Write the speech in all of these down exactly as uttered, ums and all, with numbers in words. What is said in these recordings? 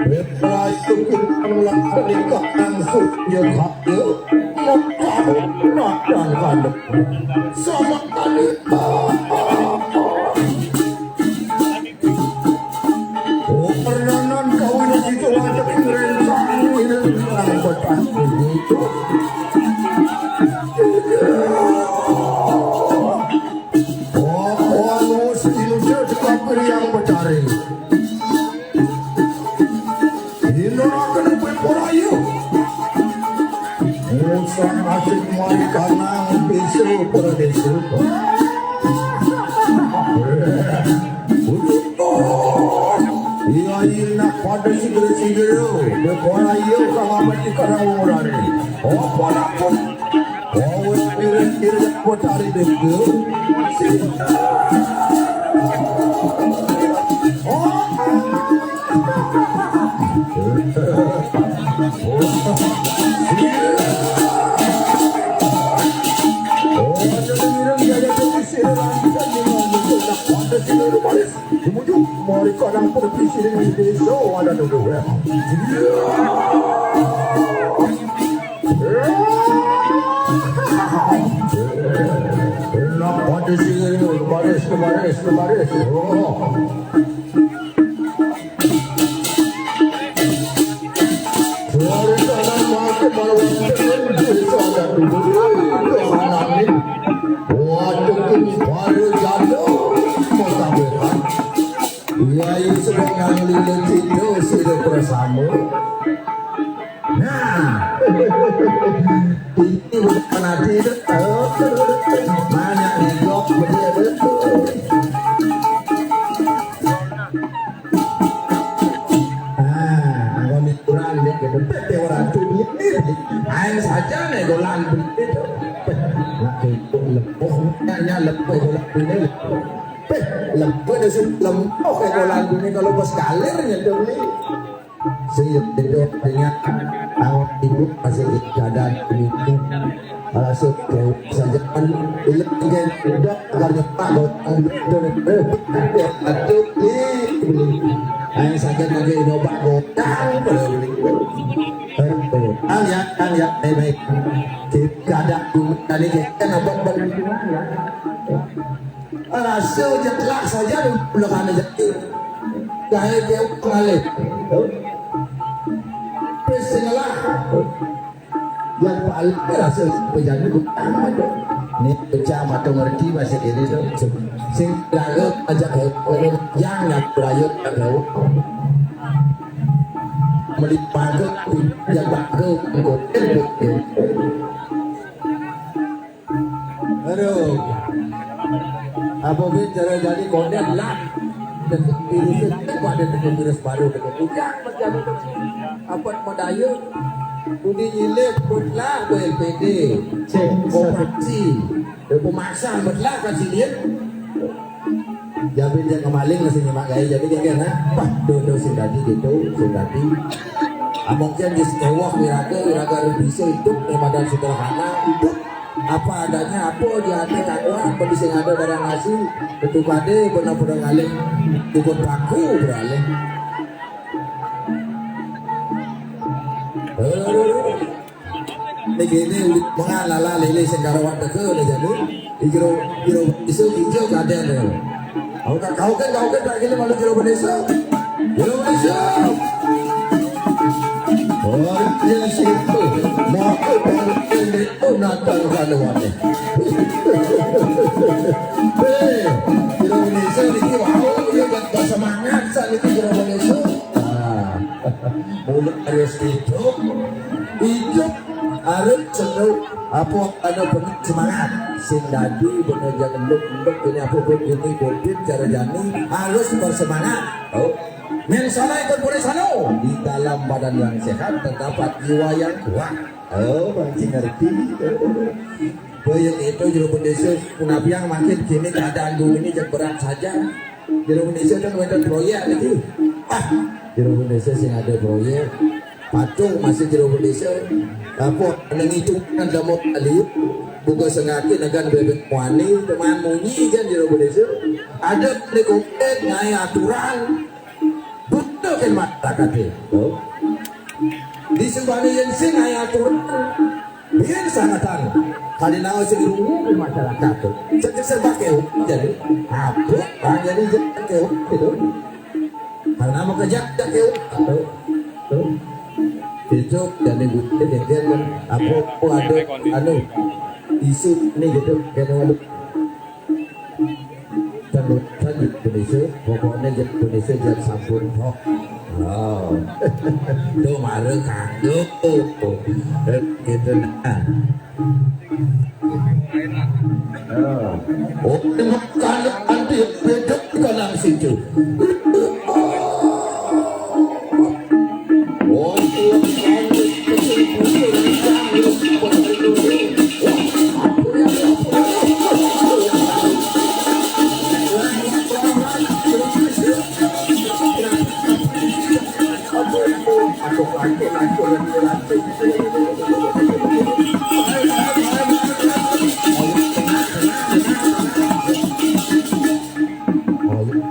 Petra itu kita melakukan nikah langsung ya, Kak, ya. Mau tahu, makan, kan? Sama tadi. Oh, pernanan kawin itu ada rencana ini yang bertanggung itu. Oh, oh, lu sih lu cek kapir yang bercari. Dinoraken upaya ora ayu. Musang asik mari kanang bisa pada desa. Iya, iya, nak pada sigera-sigera. Ora ayu kang amat dikarang wong ora. Apa nak pun? Oh, wis irit-irit kok cari dhewe. Oh. Mari kadang pergi sini di desa ada dulu ya. Enak pada sini, baris, baris, baris. Oh. Suara tanah mati malam tenun desa dan dulu. Waduh, baru jatuh. Mau tampilkan. Iya, iya, sedang nang lilin itu sudah bersama. Nah, ini bukan hati itu. Banyak nih, blok, betul, betul. Ah, anggon kurang dia gitu. Tete orang tuh ini. Aing saja nih golan begitu. Nak itu lepoh, hanya lepoh golan ini. Peh, lempe dah sih, lempoh kayak golan dunia kalau bos kalir nyeduh nih. Sing yo beda dengan awak ibu masih keadaan ini. Alasuk kau saja kan ilek dengan udah agar nyepak golan dunia. Aduh, ih, hanya saja pakai inoba gotang pada ini. Hal ya, hal ya, baik, baik. Tidak ada kali kita nabak balik. Rasa je telah saja di belakang aja. Gaya dia pengalih. Pes ngelah. Yang paling rasa pejalan utama tu. Ni pecah mata ngerti bahasa kini tu. Sing lagu aja ke yang nak berayut nak tahu. Meli pagu yang pagu. Aduh. Apa bin cara jadi konden lah. Dengan virus itu ada dengan virus baru dengan ujang macam itu. Apa mau daya? Budi nyilik putlah B L P D. Cek, koperasi. Pemaksa putlah kasih dia. Jadi dia kemaling masih nyemak gaya jadi dia kan, nah. Wah, dulu sing tadi gitu, sing tadi. Ah, mungkin di sekolah wiraga, wiraga bisa hidup di badan sederhana, hidup apa adanya, apa di hati tak kuat, apa di sing ada barang nasi, itu kade benar-benar ngalih, cukup baku beralih. Aduh. Niki ini ulit mengalala lele sing karo wak teke udah jadi. Di jero, jero isu hijau kadang ya. Kau kan, kau kan, kau kan tak gila malu jero bendesa. Jero bendesa. Oh, dia situ. Mau aku panggil itu Nathan Kanuane. Hei, jero bendesa niki wau dia buat semangat saat itu jero bendesa. Ah, mulut harus hidup. Harus selalu apa ada penuh semangat. Sing dadi bener jangan enduk-enduk ini apa buat ini covid cara jani harus bersemangat. Oh. Men sana ikut boleh sana. Di dalam badan yang sehat terdapat jiwa yang kuat. Oh, bang ngerti. Boyong itu jero bendesa punapiang makin kini keadaan bumi ini jak berat saja. Jero bendesa kan wonten proyek lagi. Ah, jero bendesa sing ada proyek. Patung masih jero bendesa. Apa nang itu kan damok kali. Buka sengaki negan bebek wani teman munyi kan jero bendesa. Ada di covid naik aturan. Butuh kan masyarakat itu. Di sebagian sing naik aturan. Biar sangat anu. Kali nawa sing rungu di masyarakat itu. Cek sebagai jadi apa? Bang jadi jadi gitu. Karena mau kerja tak keu. Itu jadi gue dia kan apa apa ada anu isu nih gitu kan anu kan kan Indonesia pokoknya jadi Indonesia jadi sampun kok. Oh. Itu mare kanggo gitu nah. Oh, temukan anti beduk dalam situ. Oh,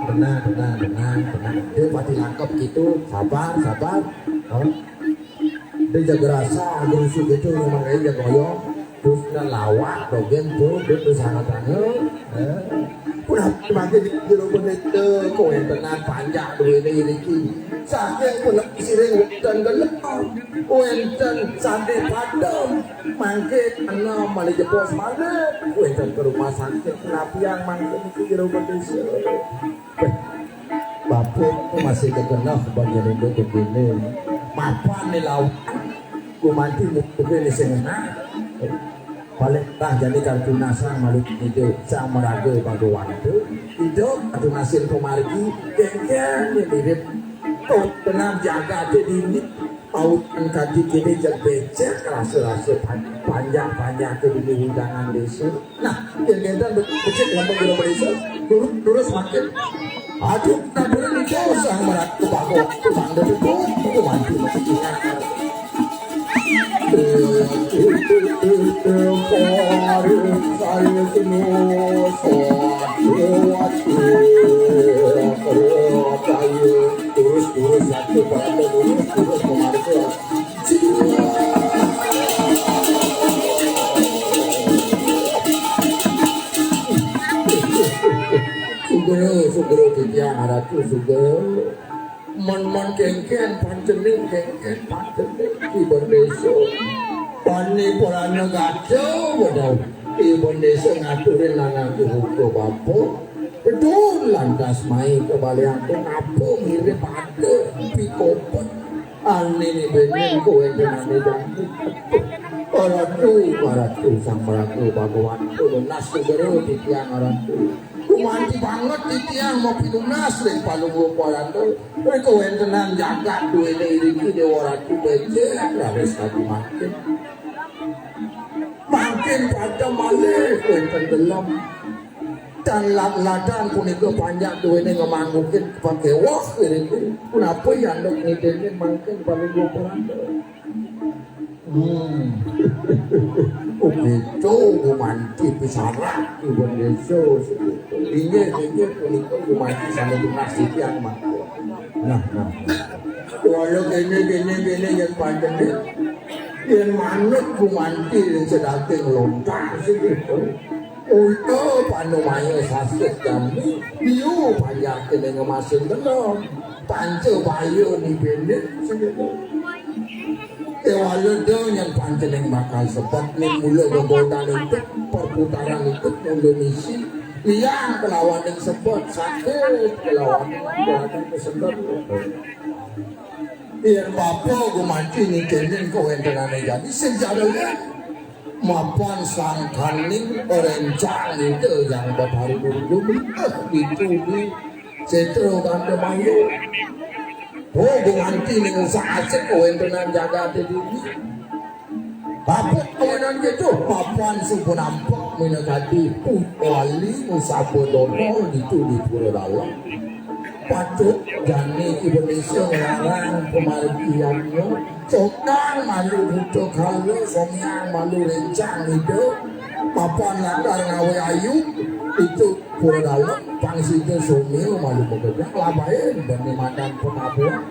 Tenang, tenang, tenang, tenang. Dia pati langkep gitu. Sabar, sabar. Oh. Dia jaga rasa, gerusu gitu, makanya jaga goyong. Terus nang lawak, dogen tuh, dia tuh sangat tangan. Eh. Pun apa makin di jero menit tuh, kowe tenang, panjang, duwe ini, ini. Saking pun siring dan gelem. Wénten sandé padem, mangké ana malih jebos malih. Wénten ke rumah sakit, napi yang mangké niki jero bendesa. Beh, Bapak masih kekenah bagian untuk begini. Mapan nih lawan. Gumanti mungkin di sing enak. Paling tah jadi kartu nasang malu itu sang meraga bangga waktu. Itu kartu nasil pemargi kengkeng ya mirip. Kau tenang jaga aja dini. Pautan kaki kiri jek becek rasa-rasa pan- panjang-panjang ke dini undangan desa. Nah, yang kita becek lambang gula desa, lurus lurus makin. Aduh, tak boleh nih jauh sang meraga bangga waktu bangga itu. Itu mantu masih ingat. Terus, terus, satu, satu, terus, terus, kemarin tuh. Sugero, sugero, titiang aratu, sugero. Mon-mon kengken pancening kengken pancening iban desa. Pani porana gaca wedau. Iban desa ngaturin anak buka bapa. Betul lantas mai ke balianku ngapa mirip ada pikopet. Anini bening kowe jenane dangdut. Paratu, paratu sang maraga Bhagawan. Lunas segera titiang aratu. Kumanti banget titiang mau pinunas ring palungguh paratu. Ri kawentenan jagat duwene iriki Dewa Ratu becek raris tadi mangkin. Mangkin pada malih wenten delem. Dan lat-latan punika panjak duwene ngemanggukin pakewah iriki. Punapa yanduk ngidene mangkin paling goporanda. Hmm. Oh gitu, gumanti pisarak, Ibu Yesus. Inggih, inggih, punika gumanti sami tunas titiang mangkin. Nah, nah, nah. Walau kene, kene, kene, yang panjang, yang manut gumanti yang sedaging lontar segitu. Uta panumaya sasih jami, biu panjake ning emasin delem. Panca baya ni benik segitu. Kewala da yang pancening bakal sebab ni mula gegodan itu, perputaran itu mula misi. Liang kelawan ning sebab, sakit kelawan ning kesedot. Yén bapa gumanti ningkén kawéntenané jani, sejarahné mapan sangkaning réncang Ida Hyang Betari Guru Gumintah ditu di Sétra Gandamayu. Oh, gumanti ning usah asik kawéntenan jagaté dini. Kaput kawinan kéto, mapan suba nampek minakadi wali nusaba dodol ditu di Pura Dalem. Patut jani Indonesia nglarang pamargiannya. Sokang malu buta kala, somiang malu réncang Ida. Mapan lakar ngawé ayu ditu Pura Dalem, pang sida somia malu makejang, labain bani madan panabuhan.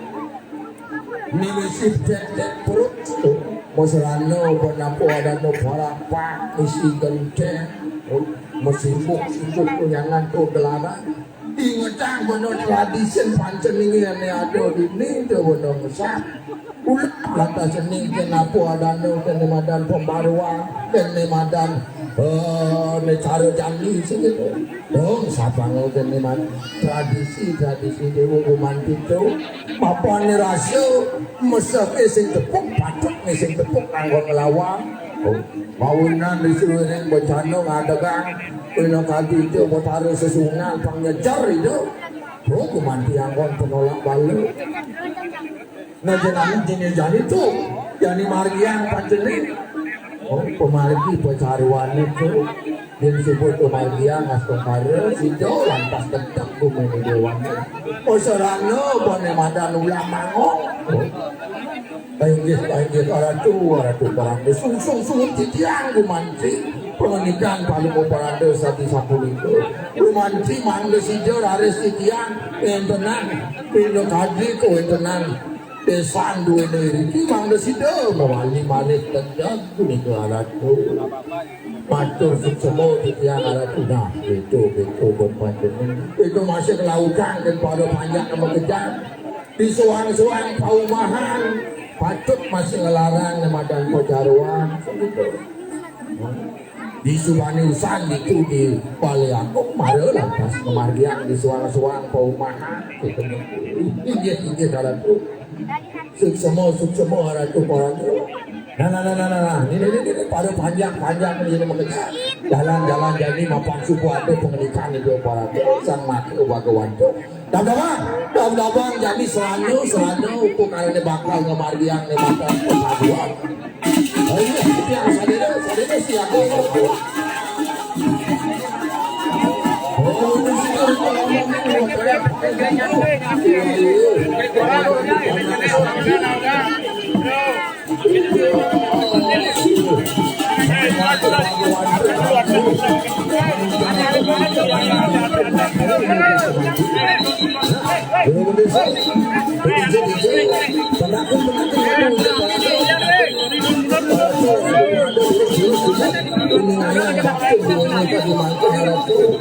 Mimisi petek perut. Masrana banapu adana parapak, misi genteng, masimbuk-simbuk kunyangan tu gelaran. Ingetang bana tradisi panceningé ané ada dini tu bana ngesap. Ulah lantas cening kén apa adana, kén madan pembaruan, kén madan, eh, né cara jani segitu. Dong, sapanga kén madan tradisi-tradisi déwa gumanti tu. Mapané rasa, meseké sing tepuk, patutné sing tepuk kanggo nglawan. Oh, mawinan disuwéning becana ngadegang, pinakadi Ida Betara Sesuhunan pang nyejer Ida. Oh, gumanti anggon penolak bala. Nah, jenengé jenis jani tu, jani margiang pancening. Oh, pamargi pacaruané tu. Yén suba pamargiang astungkara, sida lantas tetep guminé déwané. Pasrana bana madan ulah mangong. Oh. Inggih, inggih, Ratu, Ratu Paranda. Sungsung suhun titiang gumanti. Pangandikan Palungguh Paranda sadi sapunika. Gumanti mangda sida raris titiang wéntenan pinakadi kawéntenan désan duéné iriki mangda sida mawali malih tedeg punika Ratu. Matur suksema titiang Ratu. Nah, itu, itu pun panjenengan. Itu masih nglautang dan pada panjak nama kejang. Di soang-soang paumahan patut masih ngelarang né madan pacaruan. Di subané usan ditu di Balé Agung, mara lantas ngamargiang di soang-soang paumahan. Inggih, inggih, Ratu. Suksema, suksema, Ratu Paranda. Nah, nah, nah, nah, nah, nah. Ini, ini, ini, pada panjang, panjang ini makanya. Jalan, jalan, jani mapan suba ada pangandikan itu Paranda. Sang mati ubaga wantu. Dam-damang, dam-damang, jani serana, serana, upakarané bakal ngamargiang né bakal pasaduan. Ayo, yang sadéna, sadéna siap.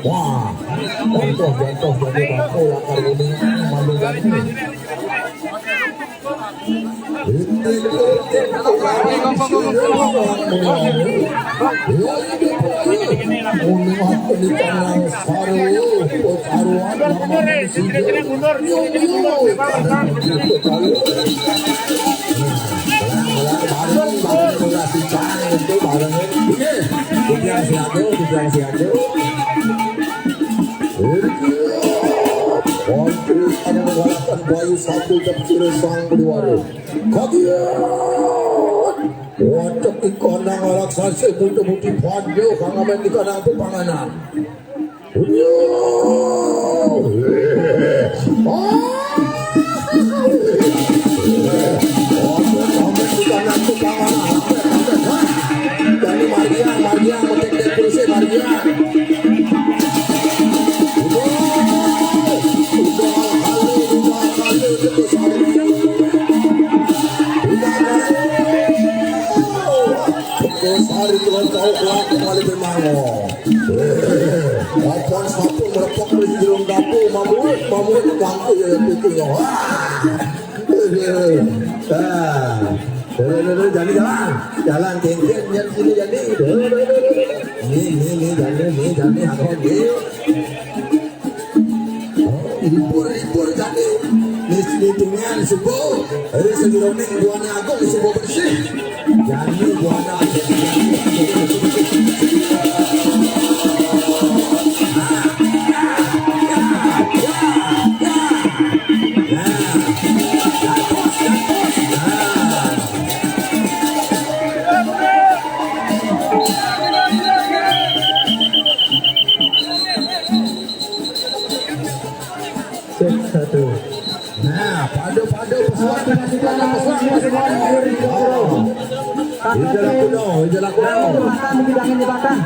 Wah, contoh, contoh jadi bangku lakar ini malu banget. Bayu satu dan sira sang beliwara. Kagiat. Wacek ikanang raksasa muda-mudi pada kang amen ikanang pepanganan. Amen ikanang pepanganan. Jani margiang, margiang, metik-metik kursi margiang. Sari tuan kau kelak kembali bermango. Kapan satu merepok di jerung dapur, mamut, mamut, mampu ya yang pikirnya. Wah. Ah. Jadi jalan, jalan kengkeng, jalan sini jadi. Ini, ini, ini, jadi, ini, jadi, aku ini. Libur-libur jani. Nih Ditungan subuh, eh, sejeroning buana agung subuh bersih. Jani buana. Cek satu. Nah, pada-pada pesuan, pesuan, pesuan, pesuan. Ija laku no, ija laku no. Jembatan, di bidang jembatan.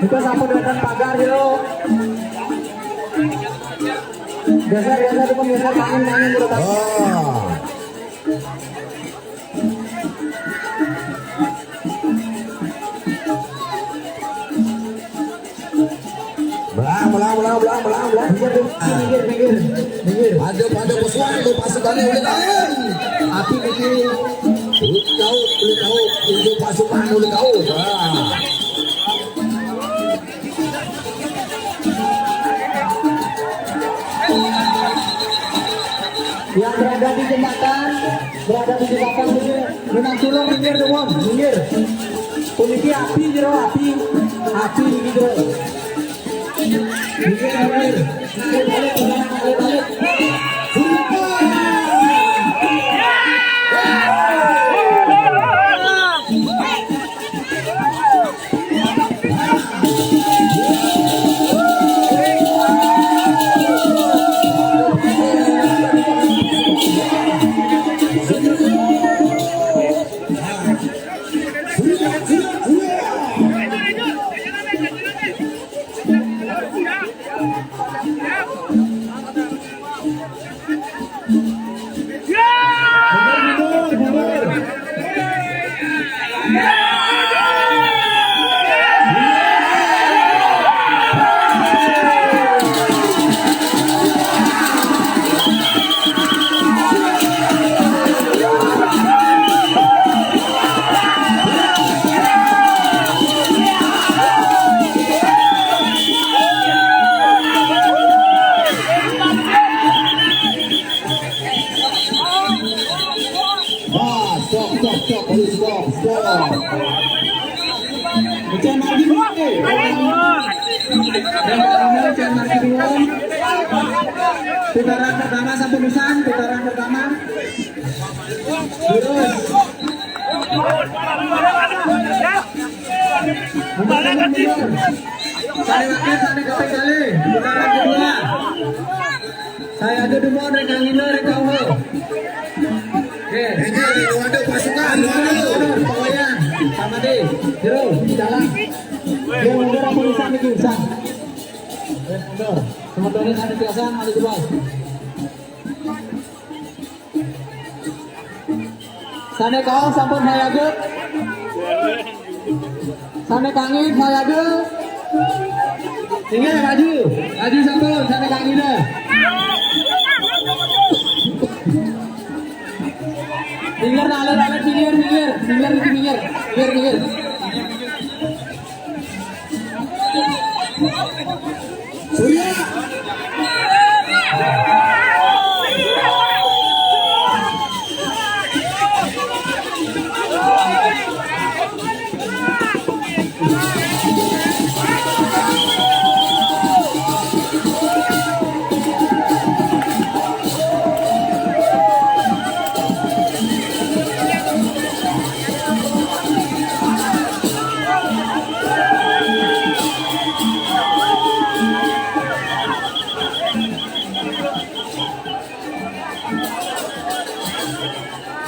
Kita sapu dengan pagar dulu. Geser, geser, dukung, geser, bangun, bangun, dulu, bangun. Ah. Belang, belang, belang, belang, belang, belang. Minggir, minggir, minggir. Ada, ada pasukan, ada pasukan yang boleh tahan. Api minggir. Boleh tahu, boleh tahu. Itu pasukan boleh tahu. Ah. Yang berada di jembatan, berada di jembatan ini, minang tulung minggir dong, minggir. Puniki api jero, api, api di jero. Minggir, minggir. Minggir balik, minggir balik, balik. Ah, stop, stop, stop, please, stop, stop. Ucap margi dulu, eh. Ucap margi dulu. Putaran pertama satu tulisan, putaran pertama. Terus. Mundur, mundur, mundur. Sane wakil, sane kaping kalih. Putaran kedua. Saya ada demo, rek kang Ina, rek kang Ho. Oke. Ini ada pasukan, waduh. Mundur, Pak Wayan, Pak Made, Jero, jalan. Dia mundur apa bisa niki, bisa? Mundur. Teman-teman ada biasa, ada dua. Sane kaos sampun sayaga. Sane kangin sayaga. Inggih, maju. Maju sampun, sane kangin. Minggir, alit, alit, minggir, minggir. Minggir, minggir. Minggir, minggir. Surya.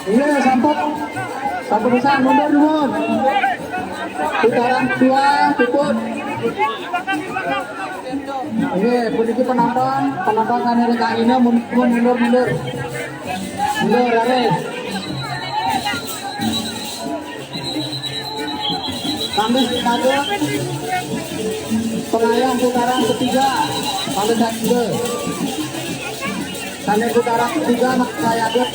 Iya, sampun. Sampun pisan, mundur nuwun. Putaran kedua, puput. Oke, puniki penonton, penonton sane kang Ina, mun-, mun-, mundur, mundur. Mundur, raris. Kami sebagai pengayah putaran ketiga, kami satu. Kami putaran ketiga, Mas Sayade.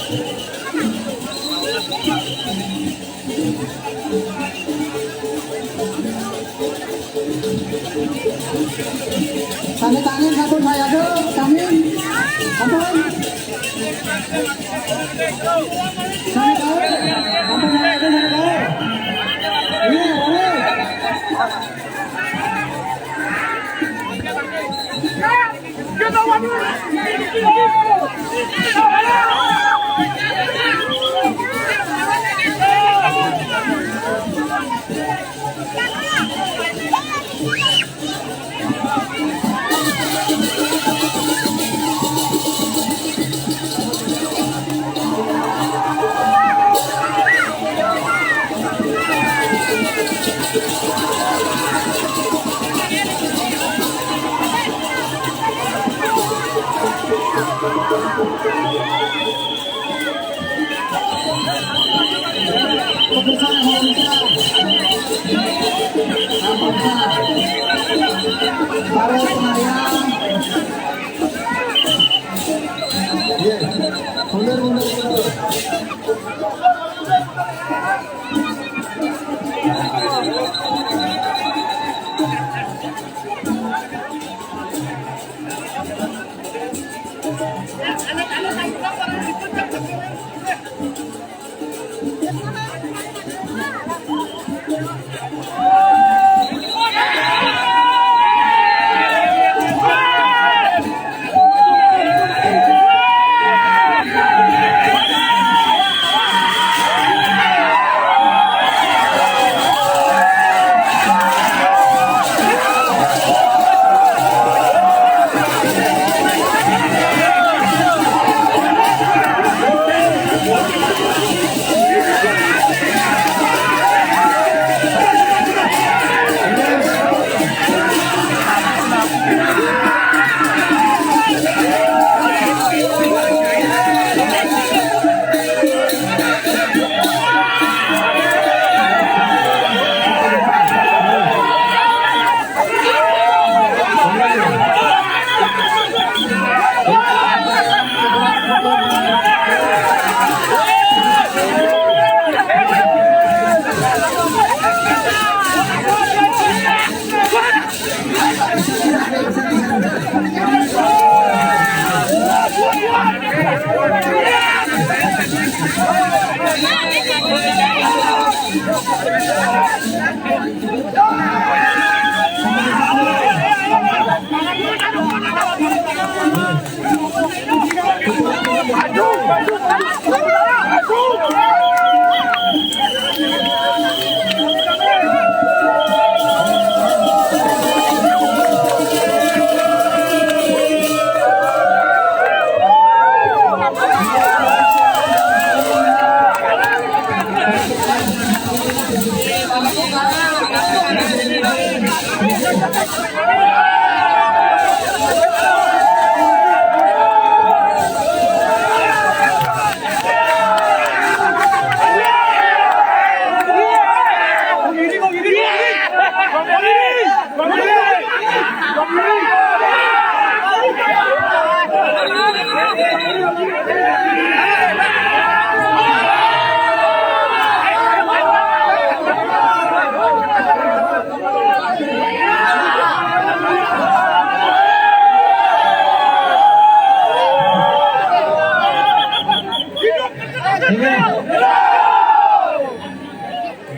Kami tangin sampun Sayade, kami. Para Senayan. Iya. Mundur, mundur, mundur.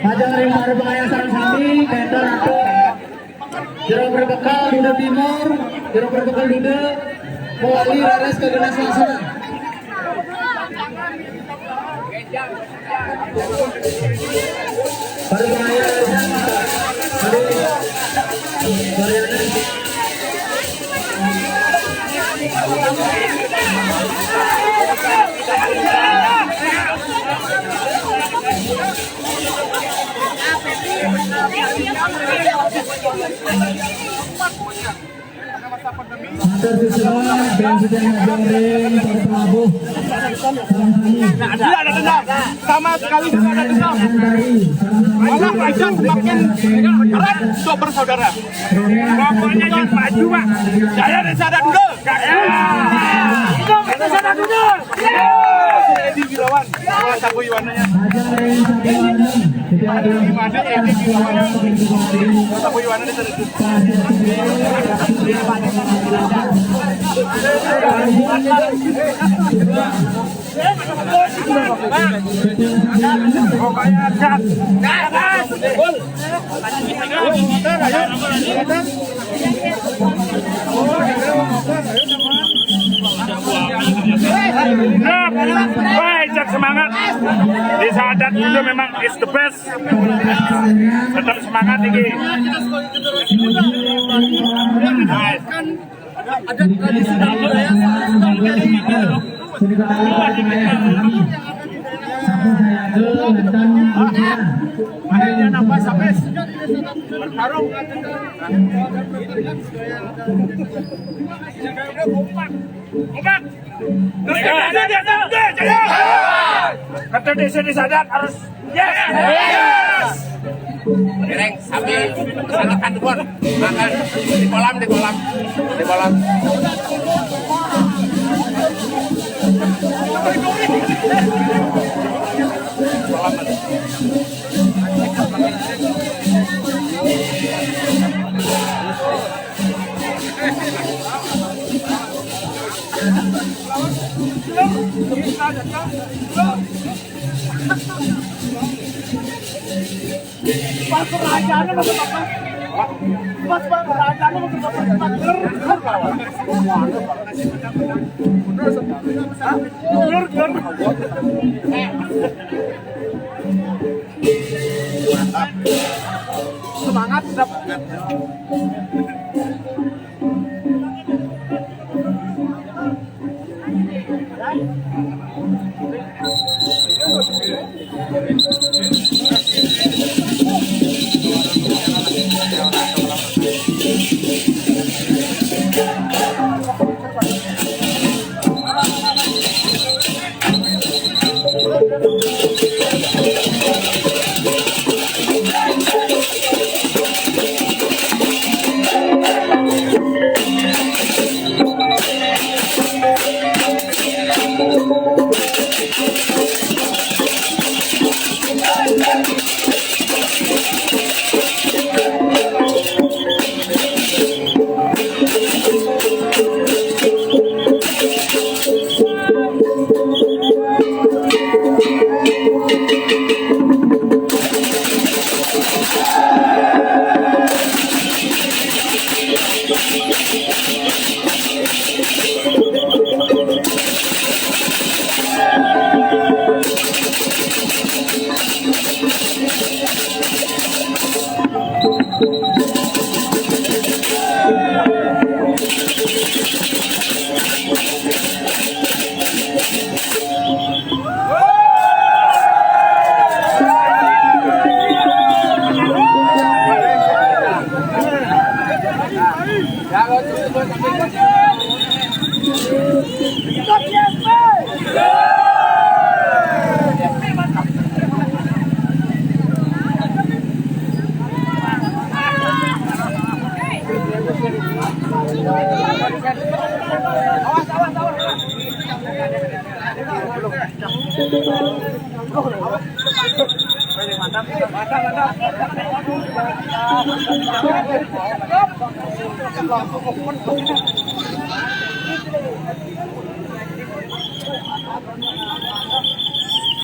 Ajang ring para pangayah sareng sami, kénten atuh. Jero Berbekal Dude Timur, Jero Berbekal Dude, mewali raris ka genah sasana. Para pangayah, aduh, Mariana. Matur susunan, bén sudah ngajeng ring para penabuh. Tidak ada dendam. Sama sekali tidak ada dendam. Malah aja semakin erat untuk bersaudara. Pokoknya yang maju, Pak. Saya Desa Adat Dude. Hidup Desa Adat Dude. Edi Wirawan, Sapu Iwananya. Gimana Edi Wirawan? Sapu Iwananya. Pokoknya gas. Nah, baik, cak semangat. Di Sadat itu memang is the best. Tetap semangat, iki. Nah, ada tradisi dapur ya. Sini ke tengah, Pak, ya. Satu saya dulu, dan Pak. Ada yang nambah sampai bertarung. Kompak. Kompak. Kata desa di Sadat harus yes. Yes. Dereng, sambil kesanakan dukun. Makan di kolam, di kolam. Di kolam. Kolam. Pas rajaannya masuk apa? Pas, pas rajaannya masuk apa? Hah? Dur, dur. Mantap. Semangat, tetap.